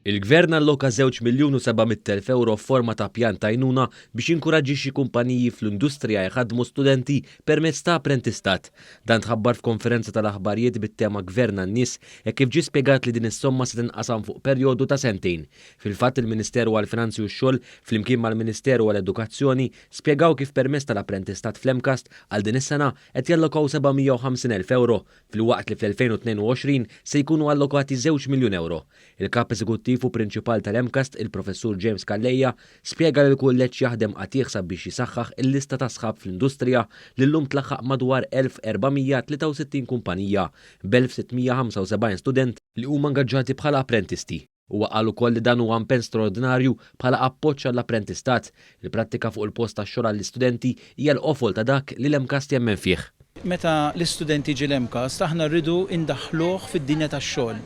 Il-Gvern alloka żewġ miljun u 700,000 ewro f'forma ta' pjan ta' għajnuna biex jinkuraġġixxi kumpaniji fl-industrija jħaddmu studenti permezz ta' apprentistat. Dan tħabbar f'konferenza tal-aħbarijiet bit-tema Gvern għan-nies hekk kif ġie spjegat li din is-somma se tinqasam fuq perjodu ta' sentejn. Fil-fatt il-Ministeru għall-Finanzi u x-Xogħol flimkien mal-Ministeru għall-Edukazzjoni spjegaw kif permezz tal-apprentistat fl-MCAST għal din is-sena qed jallokaw 750,000 ewro filwaqt li fl-2022 se jkunu allokati żewġ miljun ewro. Il-Kap Eżekuttiv u Prinċipal tal-MCAST, il-Professur James Calleja, spjega li l-kulleġġ jaħdem qatigħ sabiex jisaħħaħ il-lista ta' sħab fl-industrija li llum tlaħħaq madwar 1,463 kumpanija b'1,675 student li huma ngaġġati bħala apprentisti. Huwa qal ukoll li dan huwa impenn straordinarju bħala appoġġ għall-apprentistat. Il-prattika fuq il-post tax-xogħol għall-istudenti hija l-qofol ta' dak li l-MCAST jemmen fih. Meta l-istudent jiġi l-MCAST aħna rridu indaħħluh fid-dinja tax-xogħol.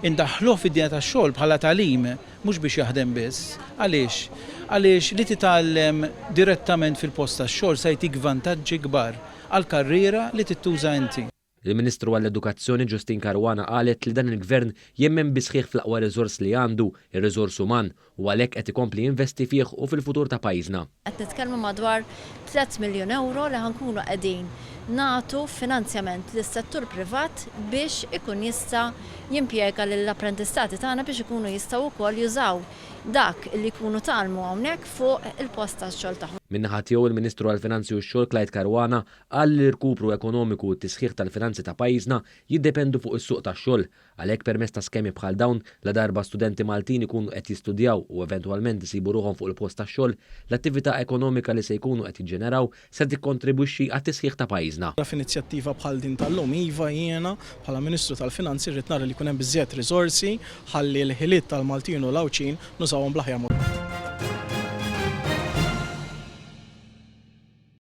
Indaħħluh fid-dinja tax-xogħol bħala tagħlim, mhux biex jaħdem biss. Għaliex? Għaliex li titgħallem direttament fil-post tax-xogħol se jtik vantaġġi kbar għall-karriera li tittuża inti. Il-Ministru għall-Edukazzjoni Justyne Caruana qalet li dan il-Gvern jemmen bis-sħiħ fl-aqwa riżors li għandu, ir-riżors uman, u għalhekk qed ikompli jinvesti fih u fil-futur ta' pajjiżna. Qed nitkellmu madwar tlett miljun ewro li ħa nkunu qegħdin nagħtu finanzjament lis-settur privat biex ikun jista' jimpjega lill-apprentistati tagħna biex ikunu jistgħu wkoll jużaw dak li jkunu tgħallmu hawnhekk fuq il-post tax-xogħol tagħhom. Min-naħa tiegħu il-Ministru għall-Finanzi u x-Xogħol Clyde Caruana Qal li l-irkupru ekonomiku u t-tisħiħ tal-finanzi ta' pajjiżna jiddependu fuq is-suq tax-xogħol. Għalhekk permezz ta' skemi bħal dawn, ladarba studenti Maltin ikunu qed jistudjaw u eventwalment isibu ruħhom fuq il-post tax-xogħol, l-attività ekonomika li se jkunu qed jiġġeneraw se tikkontribwixxi għat-tisħiħ ta' pajjiżna. F'inizjattiva bħal din tal-lum, iva jiena bħala Ministru tal-Finanzi rrid nara li jkun hemm biżżejjed riżorsi ħalli l-ħiliet tal-Maltin u l-Għawdxin nużawhom bl-aħjar mod.